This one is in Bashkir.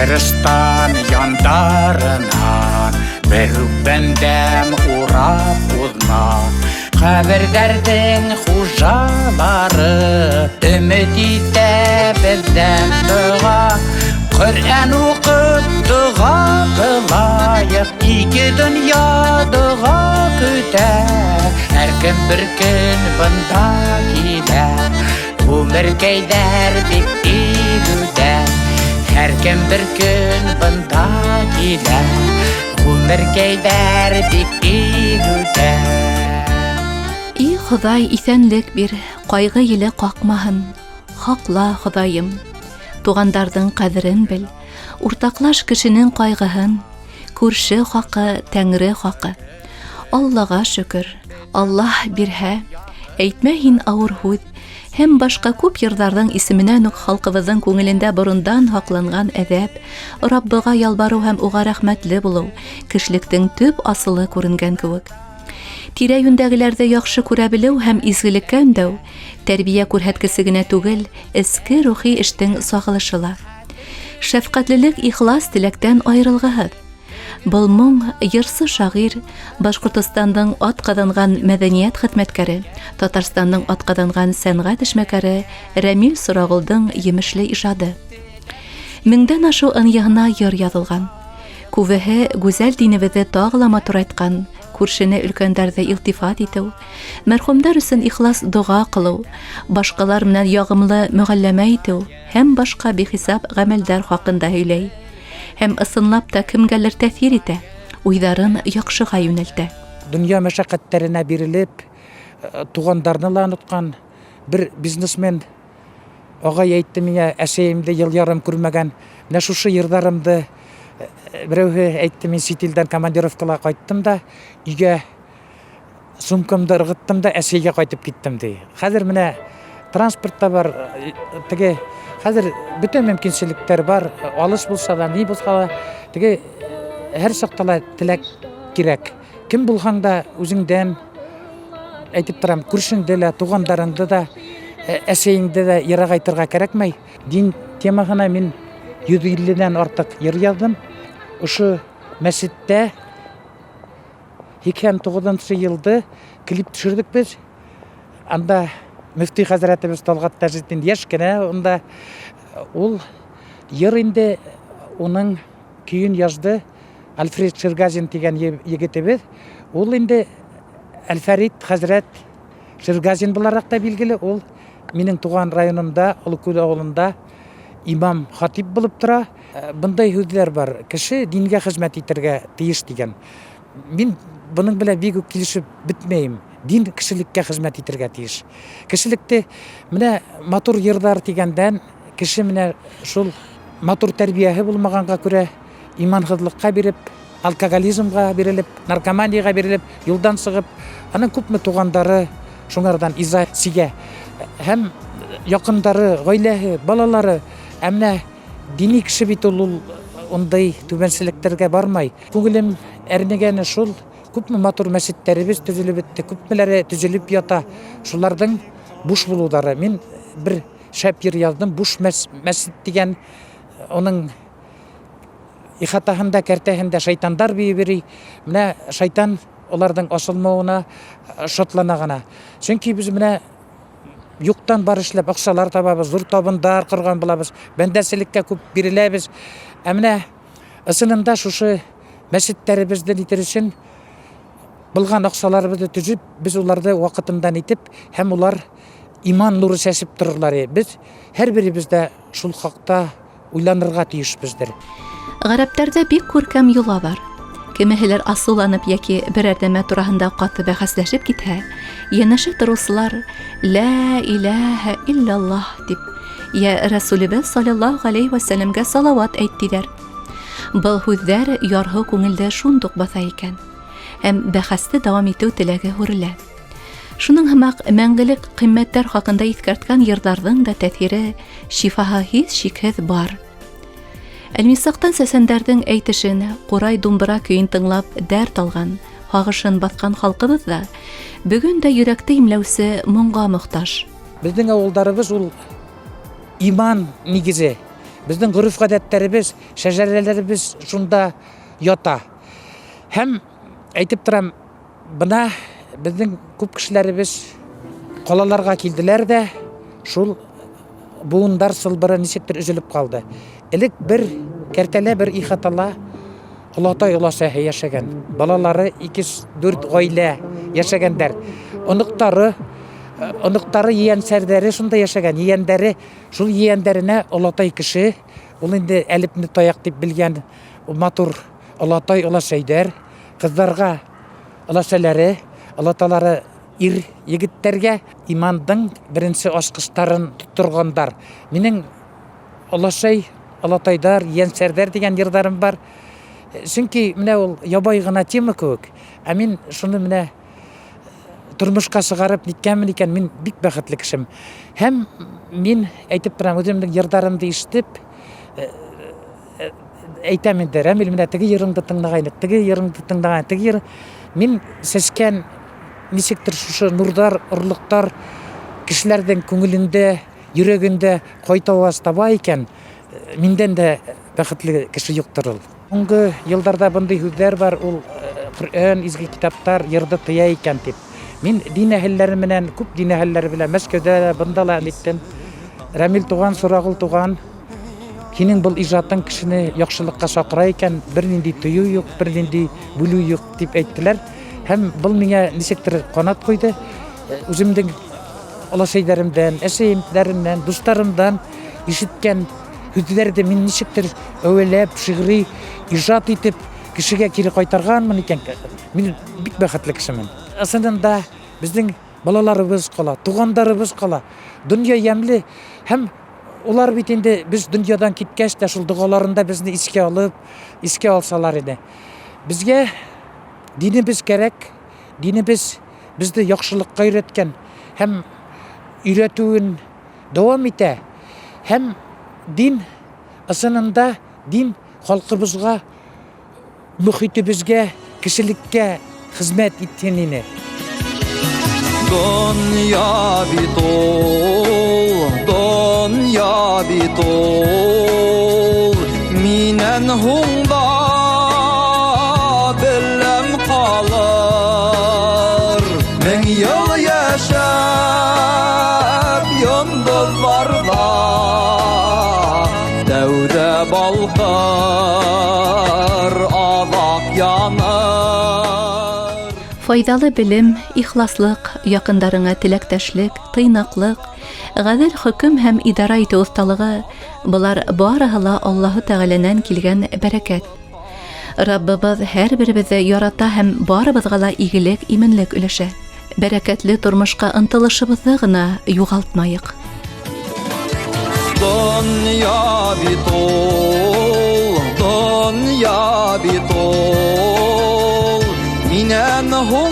Ҡәберстан яндарынан Бер үк бәндәм урап уҙмаҫ. Ҡәберҙәрҙең хужалары Өмөт итә беҙҙән доға. Ҡөрьән уҡып доға ҡылайыҡ, Ике донъя доға көтә. Һәр кем бер көн бында килә, Ғүмеркәйҙәр бик тиҙ үтә. Һәр кем бер көн бында килә, Ғүмеркәйҙәр бик тиҙ үтә. И Хоҙай, иҫәнлек бир, ҡайғы еле ҡаҡмаһын. Һаҡла, Хоҙайым. Туғандарҙың ҡәҙерен бел, уртаҡлаш кешенең ҡайғыһын. Күрше хаҡы, тәңре хаҡы. Аллаға шөкөр, Аллаһ бирһә, әйтмә һин ауыр һүҙ һәм башҡа күп йырҙарҙың исеменән үк халҡыбыҙҙың күңелендә борондан һаҡланған әҙәп, Раббыға ялбарыу һәм уға рәхмәтле булыу, кешелектең төп асылы күренгән кеүек. Тирә-йүндәгеләрҙе яҡшы күрә белеү һәм изгелеккә өндәү тәрбиә күрһәткесе генә түгел, эске рухи эштең сағылышы ла. Шәфҡәтлелек ихлас теләктән айырылғыһыҙ. Был моң йырсы шағир, Башҡортостандың атҡаҙанған мәҙәниәт хеҙмәткәре, Татарстандың атҡаҙанған сәнғәт эшмәкәре Рәмил Сорағолдоң емешле ижады. Меңдән ашыу ынйыһына йыр яҙылған. Күбеһе гүзәл динебеҙҙе тағы ла матурайтҡан, күршене өлкәндәрҙе илтифат итеү, мәрхүмдәр өсөн ихлас доға ҡылыу, башҡалар менән яғымлы мөғәлләмә итеү һәм башҡа бихисап ғәмәлдәр хаҡында һөйләй. Һәм ысынлап та кемгәлер тәьҫир итә, уйҙарын яҡшыға йүнәлтә. Донъя мәшәкатьтәренә бирелеп, тугандарны ла онытҡан бер бизнесмен агай әйтте миңә, әсәемде ел ярым күрмәгән. Менә шушы йырдарымды берәүһе әйтте, мин чит илдән командировкала кайттым да, өйгә сумкамды ыргыттым да әсәйгә кайтып киттем, ди. Хәзер менә транспорт та бар, теге хәзер бөтен мөмкинчелекләр бар, алыс булса да, ни булса да, теге һәр чакта ла теләк кирәк. Кем булһаң да үзеңдән әйтеп торам, күршеңде лә, тугандарыңды да, әсәйеңде дә ерагайтырга кәрәкмәй. Дин темаһына мин 150-дән артык йыр яздым. Ошо мәсеттә 89 елды клип төшердек без. Анда мөфти хәзрәтебез Талгат Таҗетдин яшь кенә унда ул йыр инде уның көен язды Альфред Шергазин дигән егетебез. Ул инде Әлфәрит хәзрәт Шергазин буларак та билгеле. Ул минең туган районымда, Олыкүл авылында имам хатип булып тора. Бындай һүҙләр бар. Кеше дингә хезмәт итергә тиеш дигән. Мин бының белән бик үк килешеп бетмәйем. Дин кешелеккә хезмәт итергә тиеш. Кешелекте менә матур йырдар дигәндән кеше менә шул матур тәрбияһе булмаганга күрә иманһыҙлыҡҡа биреп, алкоголизмга бирелеп, наркоманиягә бирелеп, юлдан чыгып, аның күпме тугандары шуңардан иза сигә. Һәм якындары, гаиләһе, балалары, ә менә дини кеше бит ул ул ундый түбәнчелекләргә бармай. Күңелем әрнегәне шул, күпме матур мәчетләребез төзелеп бетте, күпмеләре төзелеп ята, шуларның буш булулары. Мин бер шәп йыр яздым, буш мәчет дигән, оның ихатаһында, кәртәһендә шайтандар биеп йөри. Менә шайтан аларның асылмавына шатлана гына. Чөнки без менә юктан бар эшләп акчалар табабыз, зур табындар корган булабыз, бәндәселеккә күп биреләбез. Ә менә ысынында шушы мәчетләребезне нитер өчен булган акчаларыбызны төзеп, без уларны вакытында нитеп һәм улар иман нуры чәчеп торырлар. Без һәрберебез дә шул хакта уйланырга тиешбездер. Гарәпләрдә бик күркәм йола бар. Кемеһеләр асыуланып яки берәр нәмә тураһында каты бәхәсләшеп китһә, янәшә торучылар «Лә иләһә илляллаһ» дип, я Рәсүлебез саллаллаһу галәйһи вә сәлләмгә салават әйт диләр. Был һүҙҙәр ярһыу күңелдә шундук баҫа икән. Һәм бәхәсте дәвам итеү теләге һүрелә. Шуның һымаҡ мәңгелек ҡиммәттәр хаҡында иҫкәрткән йырҙарҙың да тәьҫире, шифаһы һис шикһеҙ бар. Әлмисаҡтан сәсәндәрҙең әйтешен, ҡурай думбыра көйөн тыңлап дәрт алған, һағышын баҫҡан халҡыбыҙ ҙа бөгөн дә йөрәкте имләүсе моңға мохтаж. Беҙҙең ауылдарыбыҙ ул иман нигезе. Безнең гореф-гадәтләребез, шәҗәрәләребез шунда ята. Һәм әйтеп торам, бына безнең күп кешеләребез ҡалаларға килделәр ҙә, шул буындар сылбыры нисектер өзелеп ҡалды. Элек бер кәртәлә, бер ихатала олатай оласаһы йәшәгән. Балалары 2-4 ғаилә йәшәгәндәр. Оноҡтары, оноҡтары ейәнсәрҙәре шунда йәшәгән. Ейәндәре, шул ейәндәренә олатай кеше, ул инде әлепне таяҡ тип белгән матур олатай оласайҙар, ҡыҙҙарға оласәләре, олаталары ир егеттәргә имандың беренсе асҡыстарын тотторғандар. Минең оласай, олатайҙар, ейәнсәрҙәр тигән йырҙарым бар. Сөнки менә ул ябай ғына тема кеүек, ә мин шуны менә тормошҡа сығарып ниткәнмен икән, мин бик бәхетле кешем. Һәм мин әйтеп торам, үҙемдең йырҙарымды ишетеп, әйтәм инде, Рәмил, менә теге йырыңды тыңлағайныҡ, теге йырыңды тыңлағайныҡ, теге йыр. Мин сәскән нисектер шушы нурҙар, орлоҡтар кешеләрҙең күңелендә, йөрәгендә ҡайтауаз таба икән, миндән дә бәхетле кеше юҡтыр ул. Һуңғы йылдарҙа бындай һүҙҙәр бар, ул Ҡөрьән, изге китаптар йырҙы тыя икән тип. Мин дин әһелләре менән, күп дин әһелләре белән Мәскәүҙә лә, бында ла ниттем. Рәмил туған, Сурағыл туған, һинең был ижадың кешене яҡшылыҡҡа саҡыра икән, бер ниндәй тыйыу юҡ, бер ниндәй бүлеү юҡ тип әйттеләр. Һәм был миңә нисектер ҡанат ҡуйҙы. Үҙемдең оласайҙарымдан, әсәйемдәремдән, дуҫтарымдан ишеткән һүҙҙәрҙе мин нисектер әүәләп, шиғри ижад итеп кешегә кире ҡайтарғанмын икән. Мин бик бәхетле кешемен. Ысынында беҙҙең балаларыбыҙ ҡала, туғандарыбыҙ ҡала. Донъя йәмле һәм улар бит инде беҙ донъядан киткәс тә шул доғаларында беҙҙе иҫкә алып, иҫкә алсалар ине. Беҙгә динебеҙ кәрәк, динебеҙ беҙҙе яҡшылыҡҡа өйрәткән һәм өйрәтеүен дауам итә. Һәм дин ысынында дин халҡыбыҙға, мөхитебеҙгә, кешелеккә хеҙмәт итһен ине. Донъя бит ул, донъя бит ул, минән һуң да беләм ҡалыр. Мең йыл йәшәп йондоҙҙарҙа тәүҙә балҡыр, аҙаҡ яныр. Файҙалы белем, ихласлыҡ, яҡындарыңа теләктәшлек, тыйнаҡлыҡ, ғәҙел хөкөм һәм идара итеү оҫталығы — былар барыһы ла Аллаһы Тәғәләнән килгән бәрәкәт. Раббыбыҙ һәр беребеҙҙе ярата һәм барыбыҙға ла игелек, именлек өләшә. Бәрәкәтле тормошҡа ынтылышыбыҙҙы ғына юғалтмайыҡ. Донъя бит ул, донъя бит ул, минән һуң